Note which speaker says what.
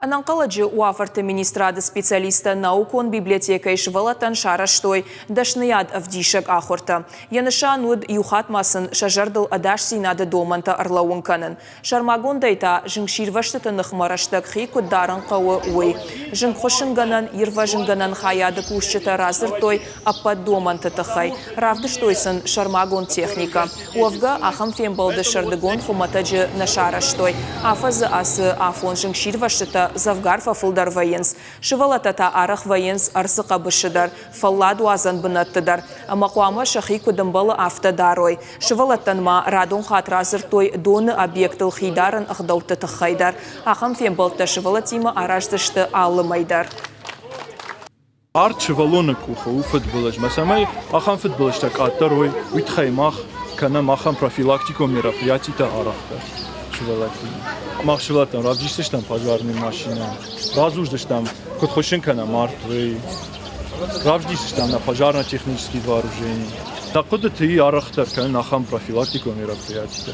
Speaker 1: Ӕнӕнхъӕлӕджы уавӕрты министрады специалисттӕ наукон библиотекӕйы сывӕллӕттӕн сарӕзтой дӕсныйад ӕвдисӕг ахуыртӕ. Йӕ нысан уыд иу хатт ма сын сӕ зӕрдыл ӕдасдзинады домӕнтӕ ӕрлӕууын кӕнын. Сӕрмагондӕй та зынгсирвӕзтыты ныхмӕ рӕстӕг хи куыд дарын хъӕуы, уый. Зынгхуыссынгӕнӕн, ирвӕзынгӕнӕн хайады кусджытӕ радзырдтой ӕппӕт домӕнты тыххӕй, равдыстой сын сӕрмагонд техникӕ. Уӕвгӕ, ахӕм фембӕлды сӕрдыгон хуымӕтӕджы нӕ сарӕзтой. Афӕдзы ацы афон зынгсирвӕзтытӕ дзӕвгар фӕфылдӕр вӕййынц. Сывӕллӕттӕ та арӕх вӕййынц ӕрдзы хъӕбысы дӕр, фӕлладуадзӕн бынӕтты дӕр ӕмӕ хъуамӕ сӕхи куыд ӕмбӕлы, афтӕ дарой. Сывӕллӕттӕн ма радон хатт радзырдтой доны объектыл хи дарын ӕгъдӕутты тыххӕй дӕр. Ахӕм фембӕлдтӕ сывӕллӕттимӕ араздзысты алы мӕй дӕр.
Speaker 2: Арт сывӕллоны къухы у фыдбылызмӕ, цӕмӕй ахӕм фыдбылызтӕ къаддӕр уой, уый тыххӕй мах кӕнӕм ахӕм профилактикон мероприятитӕ арӕхдӕр сывӕллӕттимӕ. Мах сывӕллӕттӕн равдисдзыстӕм пожарный машинӕ, радзурдзыстӕм, куыд хуыссын кӕнӕм арт, уый. Равдисдзыстӕм нӕ пожарно-технические вооружения. Нӕ хъуыдыты и арӕхдӕр кӕнын ахӕм профилактикон мероприятитӕ.